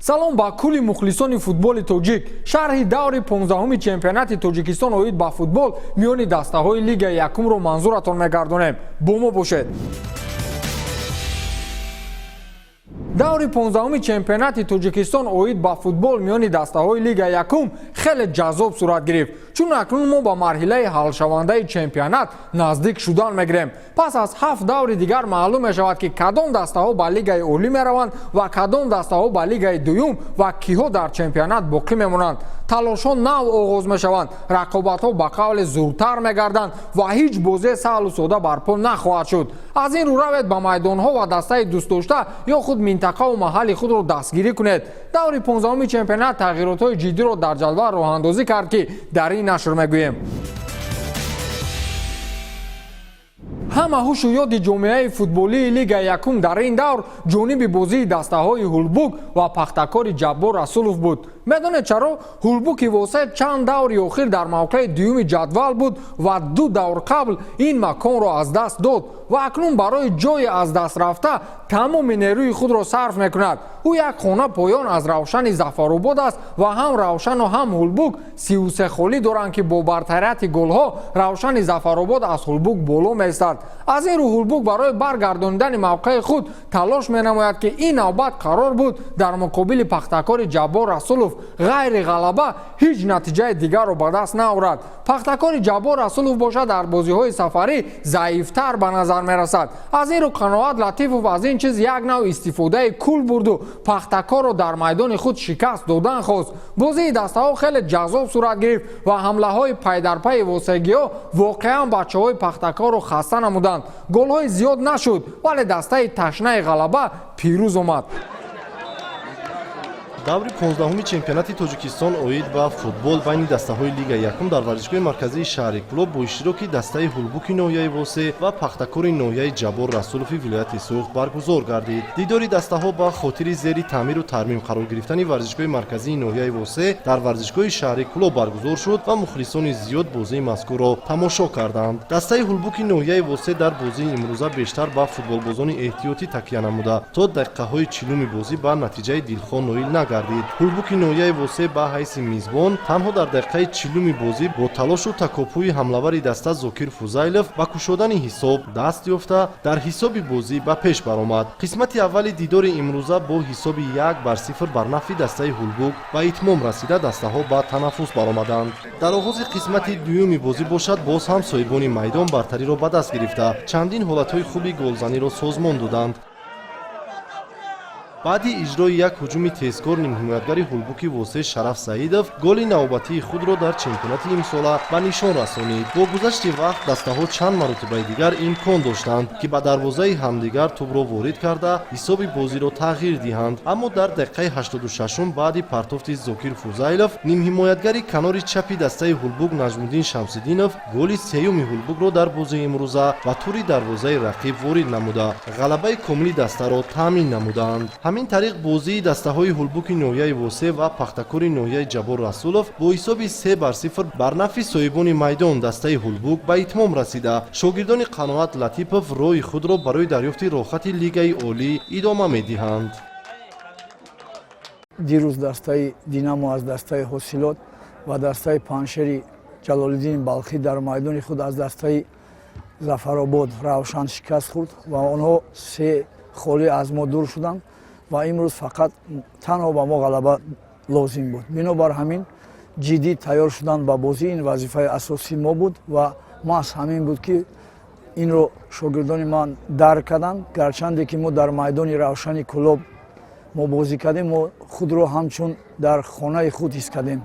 Салом ба кулли мухлисони футболи тоҷик. Шарҳи даври 15-уми чемпионати Тоҷикистон оид ба футбол миёни дастаҳои лигаи якумро манзуратон мегардонем. Бо мо бошед. Даври 15-уми чемпионати Тоҷикистон оид ба футбол миёни дастаҳои лигаи якум хеле ҷаззоб сурат гирифт, чун акнун мо ба марҳилаи ҳалшавандаи чемпионат наздик шудан мегирем. Пас аз 7 даври дигар маълум мешавад, ки кадом дастаҳо ба лигаи олӣ мераванд ва кадом дастаҳо ба лигаи дуюм ва киҳо дар чемпионат боқӣ мемонанд. Талошҳо нав оғоз мешаванд, рақобатҳо ба қавле зуртар мегарданд ва ҳеҷ бозие саҳлу сода барпо нахоҳад шуд. Аз ин рӯ равед ба майдонҳо ва дастаи дӯстдошта ё худ минтақаву маҳалли худро дастгирӣ кунед. Даври 15-уми чемпионат тағйиротҳои ҷиддиро дар ҷадвал роҳандозӣ кард, ки дар ин нашр мегӯем. Ҳама ҳушу ёди ҷомеаи футболии лигаи якум дар ин давр ҷониби бозии дастаҳои Ҳулбук ва Пахтакори Ҷаббор Расулов буд. Медонед чаро? Ҳулбуки Восеъ чанд даври охир дар мавқеи дуюми ҷадвал буд ва 2 давр қабл ин маконро аз даст дод ва акнун барои ҷойи аз даст рафта тамоми нерӯи худро сарф мекунад. Ӯ як хона поён аз Равшани Зафаробод аст ва ҳам Равшану ҳам Ҳулбук 33 холӣ доранд, ки бо бартарияти голҳо Равшани Зафаробод аз Ҳулбук боло меистад. Аз ин рӯ Ҳулбук барои баргардонидани мавқеи худ талош менамояд, ки ин навбат қарор буд дар муқобили Пахтакори Ҷаббор Расулов ғайри ғалаба ҳеҷ натиҷаи дигарро ба даст наорад. Пахтакори Ҷаббор Расулов бошад, дар бозиҳои сафарӣ заифтар ба назар мерасад. Аз ин рӯ Қаноат Латифов аз ин чиз як нав истифодаи кул бурду Пахтакорро дар майдони худ шикаст додан хост. Бозии дастаҳо хеле ҷаззоб сурат гирифт ва ҳамлаҳои пайдарпайи восегиҳо воқеан бачаҳои Пахтакорро хаста намуданд. Голҳои зиёд нашуд, вале дастаи ташнаи ғалаба пирӯз омад. Даври 15-уми чемпионати Тоҷикистон оид ба футбол байни дастаҳои лигаи якум дар варзишгоҳи марказии шаҳри Кӯлоб бо иштироки дастаи Ҳулбуки ноҳияи Восеъ ва Пахтакори ноҳияи Ҷаббор Расулови вилояти Суғд баргузор гардид. Дидори дастаҳо ба хотири зери таъмиру тармим қарор гирифтани варзишгоҳи марказии ноҳияи Восеъ дар варзишгоҳи шаҳри Кӯлоб баргузор шуд ва мухлисони зиёд бозии мазкурро тамошо карданд. Дастаи Ҳулбуки ноҳияи Восеъ дар бозии имрӯза бештар ба футболбозони эҳтиётӣ такя намуда, то дақиқаҳои чилуми бозӣ ба натиҷаи дилхоҳ ноил нагардид. Ҳулбуки ноҳияи Восеъ ба ҳайси мизбон танҳо дар дақиқаи чилуми бозӣ бо талошу такопӯи ҳамлавари даста Зокир Фузайлов ба кушодани ҳисоб даст ёфта, дар ҳисоби бозӣ ба пеш баромад. Қисмати аввали дидори имрӯза бо ҳисоби 1-0 бар нафъи дастаи Ҳулбук ба итмом расида, дастаҳо ба танаффус баромаданд. Дар оғози қисмати дуюми бозӣ бошад, боз ҳам соҳибони майдон бартариро ба даст гирифта, чандин ҳолатҳои хуби голзаниро созмон доданд. Баъди иҷрои як ҳуҷуми тезкор нимҳимоятгари Ҳулбуки Восеъ Шараф Саидов голи навбатии худро дар чемпионати имсола ба нишон расонид. Бо гузашти вақт дастаҳо чанд маротибаи дигар имкон доштанд, ки ба дарвозаи ҳамдигар тӯбро ворид карда, ҳисоби бозиро тағйир диҳанд, аммо дар дақиқаи 86-ум баъди партофти Зокир Фузайлов нимҳимоятгари канори чапи дастаи Ҳулбук Наҷмуддин Шамсиддинов голи сеюми Ҳулбукро дар бозии имрӯза ба тури дарвозаи рақиб ворид намуда, ғалабаи комили дастаро таъмин намуданд. Ҳамин тариқ бозии дастаҳои Ҳулбуки ноҳияи Восеъ ва Пахтакори ноҳияи Ҷаббор Расулов бо ҳисоби 3-0 бар нафъи соҳибони майдон дастаи Ҳулбук ба итмом расида, шогирдони Қаноат Латипов роҳи худро барои дарёфти роҳхати лигаи олӣ идома медиҳанд. Дирӯз дастаи Динамо аз дастаи Ҳосилот ва дастаи Паншери Ҷалолиддини Балхӣ дар майдони худ аз дастаи Зафаробод Равшан шикаст хӯрд ва онҳо 3 холӣ аз мо дур шуданд ва имрӯз фақат танҳо ба мо ғалаба лозим буд. Бинобар ҳамин ҷиддӣ тайёр шудан ба бозӣ ин вазифаи асосии мо буд ва маҳз ҳамин буд, ки инро шогирдони ман дарк карданд. Гарчанде ки мо дар майдони Равшани Кӯлоб мо бозӣ кардем, мо худро ҳамчун дар хонаи худ ҳис кардем.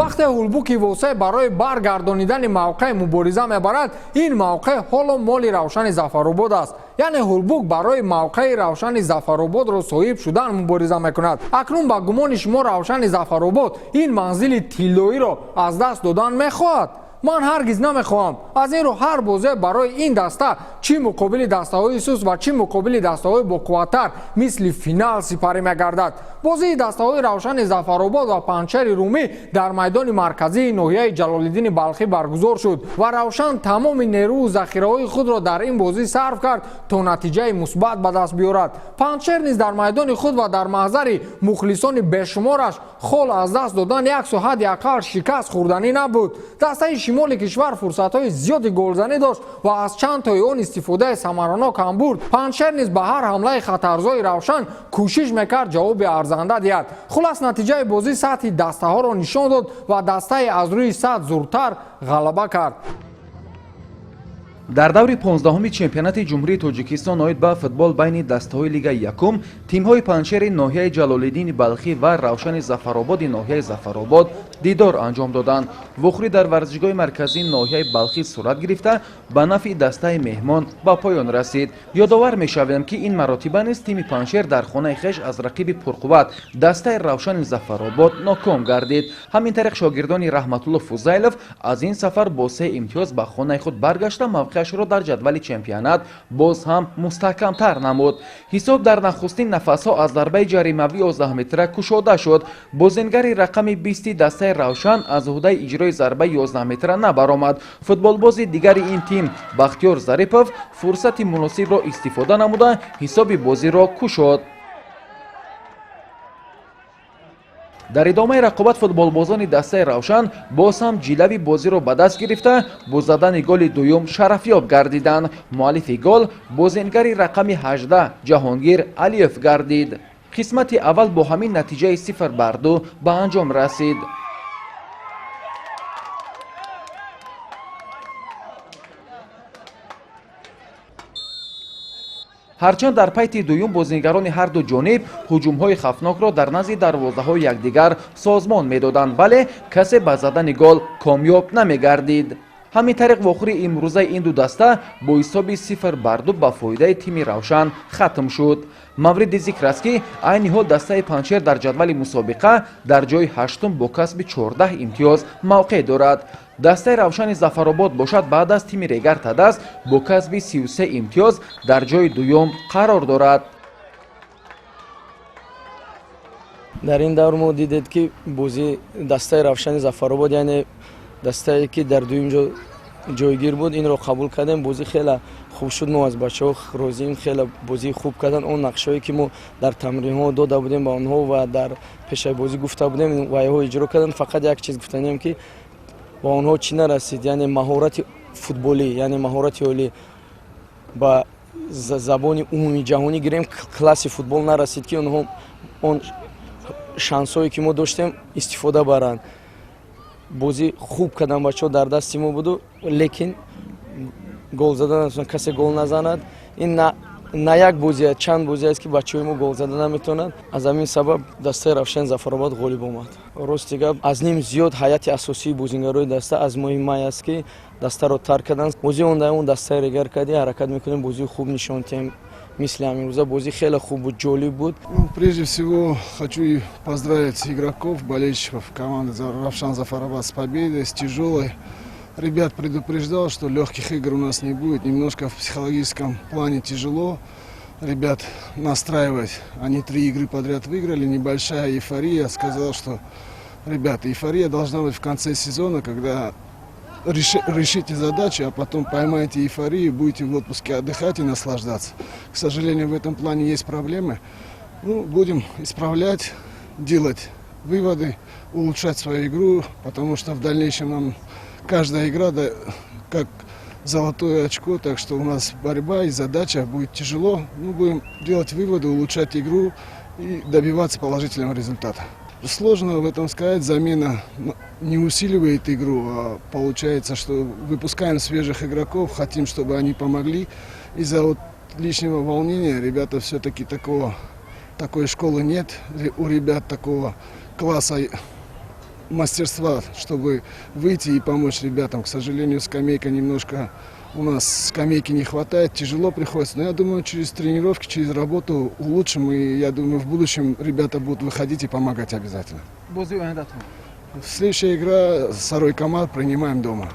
Вақте Ҳулбуки Восеъ барои баргардонидани мавқеъ мубориза мебарад, ин мавқеъ ҳоло моли Равшани Зафаробод аст. Яъне Ҳулбук барои мавқеи Равшани Зафарободро соҳиб шудан мубориза мекунад. Акнун ба гумони шумо Равшани Зафаробод ин манзили тиллоиро аз даст додан мехоҳад? Ман ҳаргиз намехоҳам. Аз ин рӯ ҳар бозе барои ин даста, чӣ муқобили дастаҳои суст ва чӣ муқобили дастаҳои боқувваттар, мисли финал сипарӣ мегардад. Бозии дастаҳои Равшани Зафаробод ва Панҷшери Румӣ дар майдони марказии ноҳияи Ҷалолиддини Балхӣ баргузор шуд ва Равшан тамоми нерӯу захираҳои худро дар ин бозӣ сарф кард, то натиҷаи мусбат ба даст биёрад. Панҷшер низ дар майдони худ ва дар маҳзари мухлисони бешумораш хол аз даст додан як су ҳадди ақал шикаст хӯрданӣ набуд. Дастаи шимоли кишвар фурсатҳои зиёди голзанӣ дошт ва аз чанд тои он истифодаи самаранок ҳам бурд. Панҷшер низ ба ҳар ҳамлаи хатарзои Равшан кӯшиш мекард ҷавоби арзанда диҳад. Хулас, натиҷаи бозӣ сатҳи дастаҳоро нишон дод ва дастаи аз рӯи сатҳ зуртар ғалаба кард. Дар даври 15-уми чемпионати Ҷумҳурии Тоҷикистон оид ба футбол байни дастаҳои Лигаи якум тимҳои Панҷшери ноҳияи Ҷалолиддини Балхӣ ва Равшани Зафарободи ноҳияи Зафаробод дидор анҷом доданд. Вохӯрӣ дар варзишгоҳи марказии ноҳияи Балхӣ сурат гирифта, ба нафъи дастаи меҳмон ба поён расид. Ёдовар мешавем, ки ин маротиба низ тими Панҷшер дар хонаи хеш аз рақиби пурқувват, дастаи Равшани Зафаробод, ноком гардид. Ҳамин тариқ, шогирдони Раҳматулло Фузайлов аз ин сафар бо се имтиёз ба хонаи худ баргашта, мавқеашро дар ҷадвали чемпионат боз ҳам мустаҳкамтар намуд. Ҳисоб дар нахустин нафасҳо аз зарбаи ҷаримавӣ 11 метра кушода шуд. Бозингари рақами 20-и дастаи Равшан аз уҳдаи иҷрои зарбаи 11 метра набаромад. Футболбози дигари ин тим, Бахтиёр Зарипов, фурсати муносибро истифода намуда, ҳисоби бозиро кушод. Дар идомаи рақобат футболбозони дастаи Равшан боз ҳам ҷилави бозиро ба даст гирифта, бо задани голи дуюм шарафёб гардиданд. Муаллифи гол бозингари рақами 18 Ҷаҳонгир Алиев гардид. Қисмати аввал бо ҳамин натиҷаи 0-2 ба анҷом расид. Ҳарчанд дар пайти дуюм бозингарони ҳарду ҷониб ҳуҷумҳои хавфнокро дар назди дарвозаҳои якдигар созмон медоданд, вале касе ба задани гол комёб намегардид. Ҳамин тариқ, вохӯри имрӯзаи ин ду даста бо ҳисоби 0-2 ба фоидаи тими Равшан хатм шуд. Мавриди зикр аст, ки айни ҳол дастаи Панҷшер дар ҷадвали мусобиқа дар ҷои ҳаштум бо касби 14 имтиёз мавқеъ дорад. Дастаи Равшани Зафаробод бошад, баъд аз тими Регар Тадаз бо касби 33 имтиёз дар ҷои дуюм қарор дорад. Дар ин давр мо дидед, ки бозии дастаи Равшани Зафаробод, яъне дастае ки дар дуюм ҷо ҷойгир буд, инро қабул кардем. Бозӣ хеле хуб шуд, мо аз бачаҳо розием, хеле бозии хуб карданд. Он нақшаҳое ки мо дар тамринҳо дода будем ба онҳо ва дар пешаи бозӣ гуфта будем, вайҳо иҷро карданд. Фақат як чиз гуфтанием, ки ба онҳо чӣ нарасид, яъне маҳорати футболӣ, яъне маҳорати олӣ, ба забони умумии ҷаҳонӣ гирем, класси футбол нарасид, ки онҳо он шансҳое ки мо доштем истифода баранд. Бозӣ хуб карданд бачаҳо, дар дасти мо буду, лекин гол зада касе гол назанад. Ин на як бозӣ, чанд бозӣ аст, ки бачаҳои мо гол зада наметавонанд. Аз ҳамин сабаб дастаи Равшани Зафаробод ғолиб омад. Рости гап, аз ним зиёд ҳайати асосии бозингарои даста аз моҳи май аст, ки дастаро тарк карданд. Бозии ондаамон дастаи Регар кардӣ, ҳаракат мекунем бозии хуб нишон диҳем. Мисли ҳамин бозӣ хеле хуб буд, ҷолиб буд. Ну, прежде всего хочу поздравить игроков, болельщиков команды Равшан Зафарабад с победой, с тяжелой. Ребят предупреждал, что легких игр у нас не будет. Немножко в психологическом плане тяжело ребят настраивать. Они три игры подряд выиграли, небольшая эйфория. Сказал, что, ребята, эйфория должна быть в конце сезона, когда решите задачу, а потом поймаете эйфорию, будете в отпуске отдыхать и наслаждаться. К сожалению, в этом плане есть проблемы. Ну, будем исправлять, делать выводы, улучшать свою игру, потому что в дальнейшем нам каждая игра, да, как золотое очко, так что у нас борьба и задача, будет тяжело. Ну, будем делать выводы, улучшать игру и добиваться положительного результата. Сложно в этом сказать, замена не усиливает игру, а получается, что выпускаем свежих игроков, хотим, чтобы они помогли. Из-за вот лишнего волнения ребята все-таки такой школы нет, у ребят такого класса мастерства, чтобы выйти и помочь ребятам. К сожалению, скамейка немножко, у нас скамейки не хватает, тяжело приходится. Но я думаю, через тренировки, через работу улучшим. И я думаю, в будущем ребята будут выходить и помогать обязательно. Следующая игра Сарой Камар принимаем дома.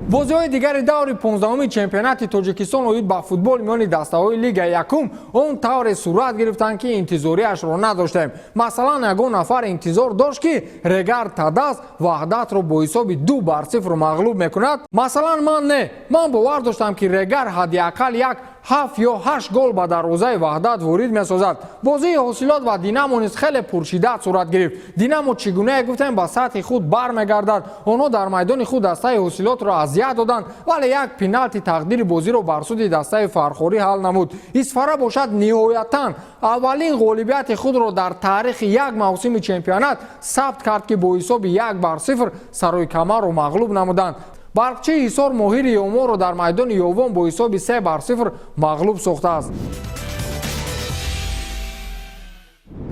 Бозиҳои дигари даври 15-уми чемпионати Тоҷикистон оид ба футбол миёни дастаҳои Лигаи якум он тавре сурат гирифтанд, ки интизориашро надоштем. Масалан, ягон нафар интизор дошт, ки Регар Тадаз Ваҳдатро бо ҳисоби 2-0 мағлуб мекунад? Масалан, ман не. Ман бовар доштам, ки Регар ҳадди ақал як 7 ё 8 гол ба дарвозаи Ваҳдат ворид месозад. Бозии Ҳосилот ва Динамо низ хеле пуршиддат сурат гирифт. Динамо, чӣ гунае гуфтем, ба сатҳи худ бармегардад. Онҳо дар майдони худ дастаи Ҳосилотро азият доданд, вале як пеналти тақдири бозиро бар суди дастаи фархорӣ ҳал намуд. Исфара бошад, ниҳоятан аввалин ғолибияти худро дар таърихи як мавсими чемпионат сабт кард, ки бо ҳисоби 1-0 Сарои Камарро мағлуб намуданд. Барқчии Ҳисор Моҳири Ёморо дар майдони Ёвон бо ҳисоби 3-0 мағлуб сохтааст.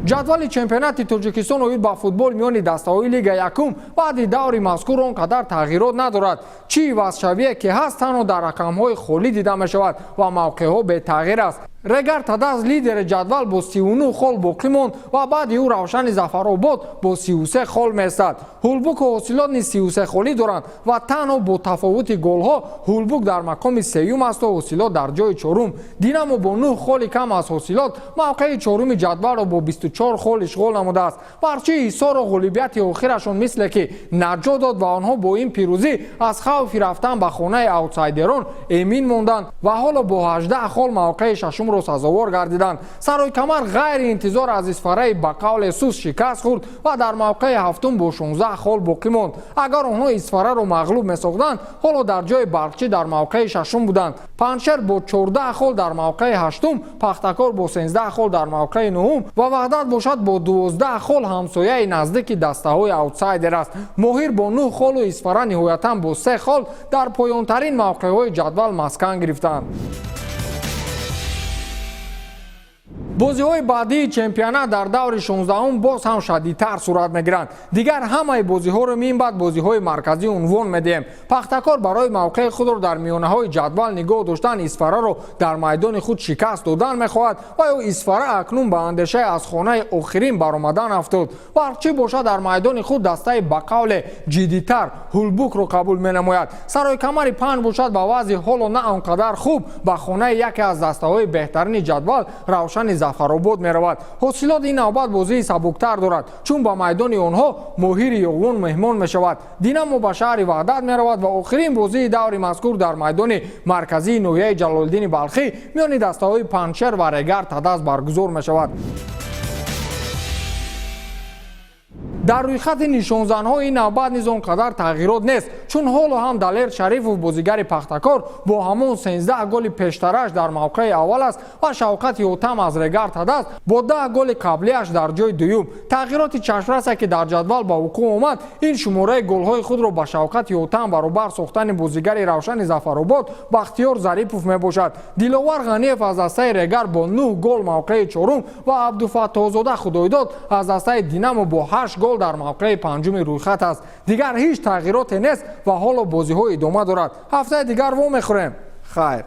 Ҷадвали чемпионати Тоҷикистон оид ба футбол миёни дастаҳои Лига якум баъди даври мазкур он қадар тағйирот надорад. Чӣ ивазшавие ки ҳаст, танҳо дар рақамҳои холӣ дида мешавад ва мавқеъҳо бетағйир аст. Регар Тадаз лидери ҷадвал бо 39 хол боқӣ монд ва баъди ӯ Равшани Зафаробод бо 33 хол меистад. Ҳулбуку Ҳосилот низ 33 холӣ доранд ва танҳо бо тафовути голҳо Ҳулбук дар мақоми сеюм асту Ҳосилот дар ҷои чорум. Динамо бо 9 холи кам аз Ҳосилот мавқеи чоруми ҷадвалро бо 24 хол ишғол намудааст. Барчии Ҳисорро ғолибияти охирашон мисле ки наҷот дод ва онҳо бо ин пирӯзӣ аз хавфи рафтан ба хонаи аутсайдерон эмин монданд ва ҳоло бо 18 хол мавқеи шашумро сазовор гардиданд. Сарои Камар ғайриинтизор аз Исфараи ба қавле сус шикаст хӯрд ва дар мавқеи ҳафтум бо 16 хол боқӣ монд. Агар онҳо Исфараро мағлуб месохтанд, ҳоло дар ҷои Барқчӣ дар мавқеи шашум буданд. Панҷшер бо 14 хол дар мавқеи ҳаштум, Пахтакор бо 13 хол дар мавқеи нуҳум ва Ваҳдат бошад бо 12 хол ҳамсояи наздики дастаҳои аутсайдер аст. Моҳир бо 9 холу Исфара ниҳоятан бо 3 хол дар поёнтарин мавқеъҳои ҷадвал маскан гирифтанд. Бозиҳои баъдии чемпионат дар даври 16-ум боз ҳам шадидтар сурат мегиранд. Дигар ҳамаи бозиҳоро минбаъд бозиҳои марказӣ унвон медиҳем. Пахтакор барои мавқеи худро дар миёнаҳои ҷадвал нигоҳ доштан Исфараро дар майдони худ шикаст додан мехоҳад ва ё Исфара акнун ба андешаи аз хонаи охирин баромадан афтод. Барқчӣ бошад, дар майдони худ дастаи ба қавле ҷиддитар Ҳулбукро қабул менамояд. Сарои Камари панҷ бошад, ба вазъи ҳоло на он қадар хуб ба хонаи яке аз дастаҳои беҳтарини ҷадвал Равшани Зафаробод меравад. Ҳосилот ин навбат бозии сабуктар дорад, чун ба майдони онҳо Моҳири Ёвон меҳмон мешавад. Динамо ба шаҳри Ваҳдат меравад ва охирин бозии даври мазкур дар майдони марказии ноҳияи Ҷалолиддини Балхӣ миёни дастаҳои Панҷшер ва Регар Тадаз баргузор мешавад. Дар рӯйхати нишонзанҳо ин навбат низ он қадар тағйирот нест, чун ҳоло ҳам Далер Шарифов, бозигари Пахтакор, бо ҳамон 13 голи пештараш дар мавқеи аввал аст ва Шавқати Ҳотам аз Регар Тадаз бо 10 голи қаблиаш дар ҷои дуюм. Тағйироти чашмрасе ки дар ҷадвал ба вуқӯъ омад, ин шумораи голҳои худро ба Шавқати Ҳотам баробар сохтани бозигари Равшани Зафаробод Бахтиёр Зарипов мебошад. Диловар Ғаниев аз дастаи Регар бо 9 гол мавқеи чорум ва Абдуфаттоҳзода Худойдод аз дастаи Динамо бо 8 гол дар мавқеи панҷуми рӯйхат аст. Дигар ҳеҷ тағйироте нест ва ҳоло бозиҳо идома дорад. Ҳафтаи дигар вомехӯрем. Хайр.